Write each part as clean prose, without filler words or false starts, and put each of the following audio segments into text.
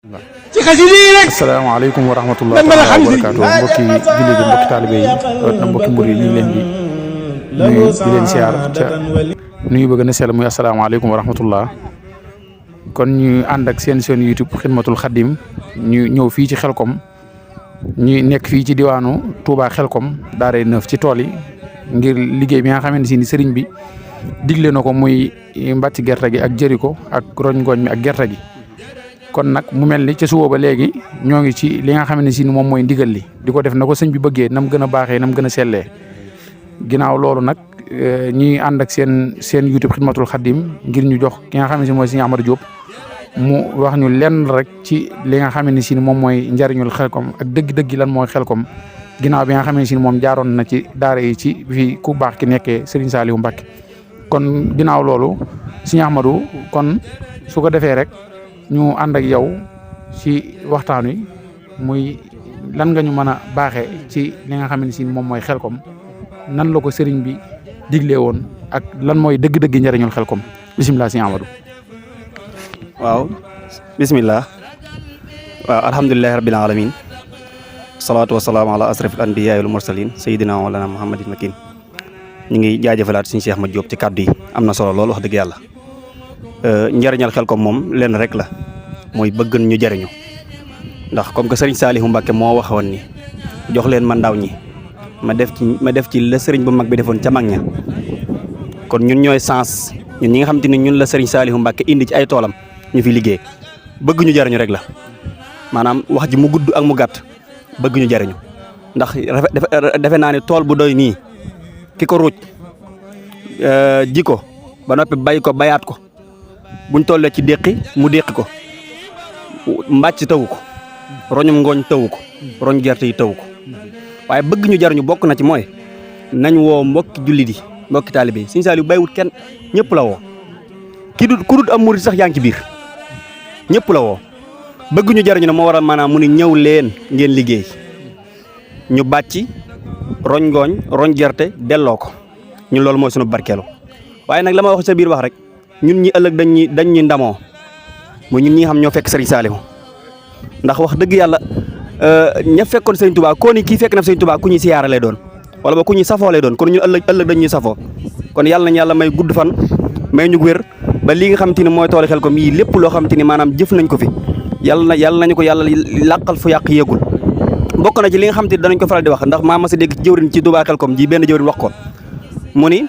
ci xasida yi rek. asalaamaaleykum wa rahmatulah wa barakaatu mbokki julli bi mbokki taalibe yi na mbokki mbir yi ñu ngi leen di nuyu di leen siyaar ca nuyu bëgg na sell muy asalaamaaleykum wa rahmatullah kon ñu ànd ak seen YouTube xidmatul xadim ñu ñëw fii ci xelkom ñu nekk fii ci diwaanu Touba xelkom daaray Neuf ci tool yi ngir liggéey bi nga xamante ni sëriñ bi digle na ko muy mbàcc gerte gi ak jëri ko ak roñ ngooñ mi ak gerte gi. kon nag mu mel ni ca suba ba léegi ñoo ngi ci li nga xam ne si moom mooy ndigal li di ko def na ko sëñ bi bëggee nam gën a baaxee nam gën a sellee ginnaaw loolu nag ñuy ànd ak seen YouTube xidmatul xadim ngir ñu jox ki nga xam ne si mooy sëñ Amadou Diop mu wax ñu lenn rek ci li nga xam ne si moom mooy njariñul xelkom ak dëgg-dëgg lan mooy xelkom ginnaaw bi nga xam ne si moom jaaroon na ci daara yi ci fii ku baax ki nekkee Serigne Saliou Mbacké kon ginnaaw loolu sëñ Amadou kon su ko defee rek. ñu ànd ak yow ci waxtaan wi muy lan nga ñu mën a baaxee ci li nga xam ne si moom mooy xelkom nan la ko sëriñ bi diglee woon ak lan mooy dëgg-dëgg njëriñul xelkom bisimilah sëñ Amadou. waaw bisimilah. waaw alhamdulilahi rabbil alamin salaatu wasalaamu ala asrafil anbiyaai wal mursalin sayidina walana muhammadin makin ñu ngi jaajëfalaat suñu Cheikh Ahmad Diop ci kàddu yi am na solo lool wax dëgg yàlla. njariñal xelkom moom lenn rek la mooy bëgg ñu jariñu ndax comme que sëriñ Saliou Mbacké moo waxoon ni jox leen ma ndaw ñi ma def ci la sëriñ bu mag bi defoon ca mag ña kon ñun ñooy sens ñun ñi nga xam te ne ñun la sëriñ Saliou Mbacké indi ci ay toolam ñu fi liggéey bëgg ñu jariñu rek la maanaam wax ji mu gudd ak mu gàtt bëgg ñu jariñu ndax defe naa ne tool bu doy nii ki ko ruuj ji ko ba noppi bay ko bayaat ko buñ tollee ci déqi mu déqi ko mbàcc tawu ko roñum ngooñ tawu ko roñ gerte yi tawu ko waaye bëgg ñu jariñu bokk na ci mooy nañ woo mbokki jullit yi mbokki taalibe yi Sëñ Saaliw bàyyiwut kenn ñëpp la woo ku dut am murit sax yaa ngi ci biir ñëpp la woo bëgg ñu jariñu ne moo waral maanaam mu ne ñëw leen ngeen liggéey ñu bàcc roñ ngooñ roñ gerte delloo ko ñun loolu mooy sunu barkeelu waaye nag la ma wax sa biir wax rek ñun ñi ëllëg dañ ñi ndamoo mooy ñun ñi xam ñoo fekk Serigne Saliou ndax wax dëgg yàlla ña fekkoon Serigne Touba koo ni kii fekk na Serigne Touba ku ñuy siyaara lay doon wala ba ku ñuy safoo lay doon kon ñun ëllëg dañ ñuy safoo kon yàlla nañ yàlla may gudd fan may ñu wér ba li nga xam te ni mooy tooli xelkom yii lépp loo xam te ni maanaam jëf nañ ko fi yàlla nañu ko yàlla làqal fu yàq yéegul bokk na ci li nga xam te ni danañ ko faral di wax ndax maa ma sa dégg jëwrin ci Touba xelkom ji benn jëwrin wax ko mu ni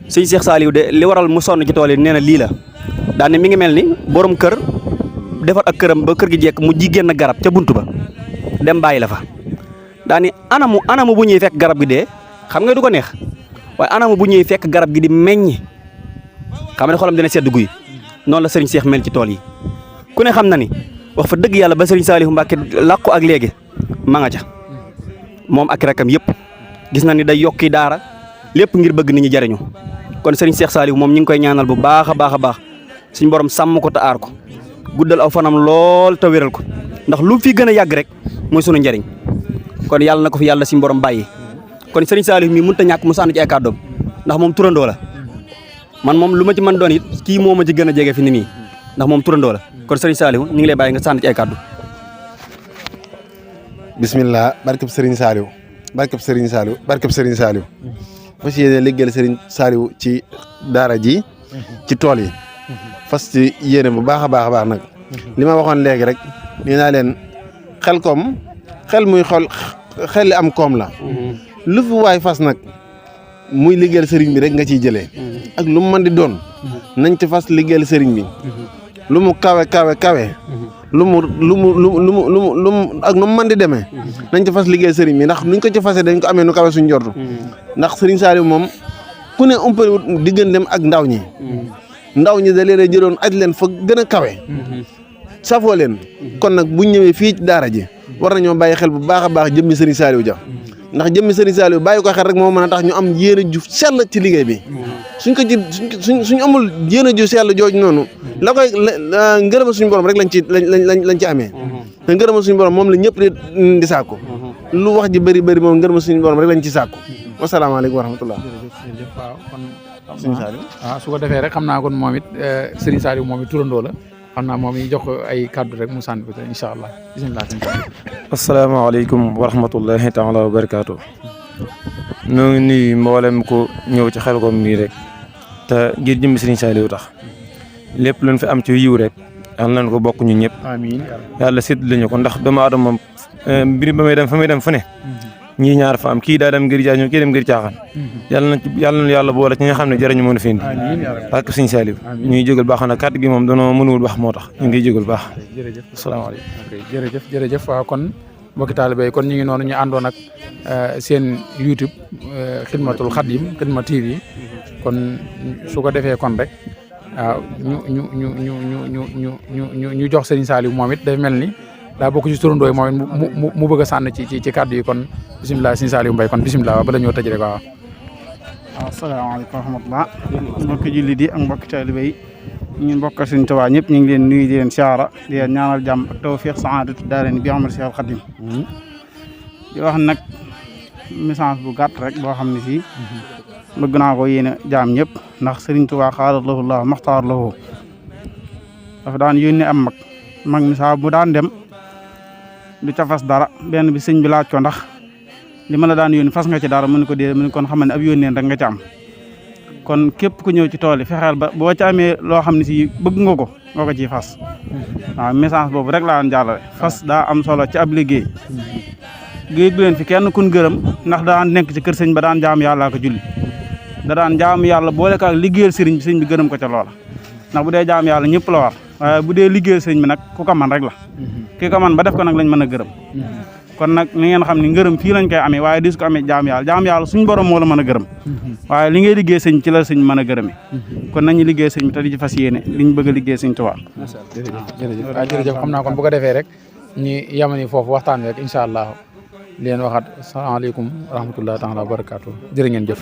sëñ Cheikh Saliou de li waral mu sonn ci tool yi nee na lii la daane mi ngi mel ni borom kër defar ak këram ba kër gi jekk mu ji génn garab ca buntu ba dem bàyyi la fa daani anamu bu ñuy fekk garab gi dee xam nga du ko neex waaye anamu bu ñuy fekk garab gi di meññ xam ne xolam dina sedd guy noonu la sëriñ Cheikh mel ci tool yi ku ne xam na ni wax fa dëgg yàlla ba sëriñ Saliou Mbacké làqu ak léegi ma nga ca moom ak rakam yëpp gis na ni day yokki daara lépp ngir bëgg nit ñi jariñu kon Serigne Cheikh Saliou moom ñu ngi koy ñaanal bu baax a baax suñu borom sàmm ko te aar ko guddal aw fanam lool te wéral ko ndax lu fi gën a yàgg rek mooy sunu njariñ kon yàlla na ko fi yàlla suñu borom bàyyi kon Serigne Saliou mii mënut a ñàkk mu sànni ci ay kàddoom ndax moom turandoo la man moom lu ma ci mën doon it kii moo ma ci gën a jege fi ni nii ndax moom turandoo la kon Serigne Saliou ñu ngi lay bàyyi nga sànni ci ay kàddu. bismillah barkeb Serigne Saliou barkeb Serigne Saliou barkeb Serigne Saliou fas yéene liggéeyal Serigne Saliou ci daara ji ci tool yi fas ci yéene bu baax a baax nag li ma waxoon léegi rek nee naa leen xelkom xel muy xel li am koom la lu fi waay fas nag muy liggéeyal Serigne bi rek nga ciy jëlee ak lu mu mën di doon nañ ci fas liggéeyal Serigne bi lu mu kawe lu mu ak nu mu mën di demee nañ ci fas liggéey sëriñ bi ndax nuñ ko ci fasee dañ ko amee nu kawe suñ jortu ndax sëriñ Saliou moom ku ne umpaliwut digganteem ak ndaw ñi da leen a jëloon aj leen fa gën a kawe safoo leen kon nag buñ ñëwee fii ci daara ji war nañoo bàyyi xel bu baax a baax jëmmi sëriñ Saliou ja ndax jëmmi sëriñ Saliou bàyyi ko xel rek moo mën a tax ñu am yéene ju sell ci liggéey bi suñ amul yéene ju sell jooju noonu la koy ngërëma suñu borom rek lañ ci amee te ngërëma suñu borom moom la ñëpp di sàkku lu wax ji bëri moom ngërëma suñu borom rek lañ ci sàkku wasalaamaaleykum wa rahmatullah waaw kon Serigne Saliou su ko defee rek xam naa kon moom it Serigne Saliou moom it turandoo la xam naa moom yi jox ko ay kàddu rek mu sànni ko incha allah bisimilah. asalaamaaleykum wa rahmatullahi taala wa barakaatu. ñoo ngi nuyu mboolem ko ñëw ci Xelcom mii rek te ngir jëm Serigne Saliou tax lépp luñ fi am ci yiw rek yàlla nañ ko bokk ñu ñëpp. amiin yàlla sédd lañu ko ndax doomu aadama moom mbir ba may dem fa may dem fu ne ñii ñaar fa am kii daa dem ngir jaañu kii dem ngir caaxaan. yàlla na yàlla boole ci ñi nga xam ne jërëñu mën a fi indi. ak Serigne Saliou ñuy jégal baax na kàddu gi moom danoo mënuwul wax moo tax ñu ngi jégal baax. jërëjëf asalaamaaleykum. jërëjëf waaw kon mbokki taalibe yi kon ñu ngi noonu ñu àndoon ak seen YouTube Xidmatul Xadim Xidma TV kon su ko defee kon rek waaw ñu jox Serigne Saliou moom it day mel ni daa bokk ci turandoo yi moom it mu bëgg a sànn ci kàddu yi kon bisimilah Serigne Saliou Mbaye kon bisimilah bala ñoo tëj rek waaw. asalaamaaleykum wa rahmatulah mbokki jullit yi ak mbokki taalibe yi ñu bokkal Sëriñ Tuubaa ñëpp ñu ngi leen nuyu di leen siyaara di leen ñaanal jàmm ak tawfiq saadatu daarayni bi amal Seex Xadim di wax nag message bu gàtt rek boo xam ne fii bëgg naa ko yéene jaam ñëpp ndax Sëriñ Tuubaa xaala lahu llaahu maxtaar lahu dafa daan yónni am mag mi saa bu daan dem du ca fas dara benn bi sëñ bi laaj ko ndax li ma la daan yónni fas nga ci dara mu ne ko déedéet mu ne kon xam ne ab yónneen rek nga ci am kon képp ku ñëw ci tool yi fexeel ba boo ci amee loo xam ne si bëgg nga ko ciy fas waaw message boobu rek laa daan jàllale fas daa am solo ci ab liggéey géej leen fi kenn kun gërëm ndax daan nekk ci kër sëñ ba daan jaamu yàlla ko julli da daan jaamu yàlla boole ko ak liggéeyal sëriñ bi sëñ bi gërëm ko ca loola ndax bu dee jaamu yàlla ñëpp la war waaye bu dee liggéeyal sëriñ bi nag ku ko man rek la ki ko man ba def ko nag lañ mën a gërëm kon nag ni ngeen xam ne ngërëm fii lañ koy amee waaye dis ko amee jaam yàlla suñu borom moo la mën a gërëm waaye li ngay liggéey sëñ ci la sëñ mën a gërëme kon nañu liggéey sëñ bi te di ci fas yéene liñ bëgg a liggéey sëñ Tuubaa jërëjëf xam naa kon bu ko defee rek ñu yamani foofu waxtaan rek incha allah leen waxaat salaamaaleykum wa rahmatullahi taala wa barakaatu jërë ngeen jëf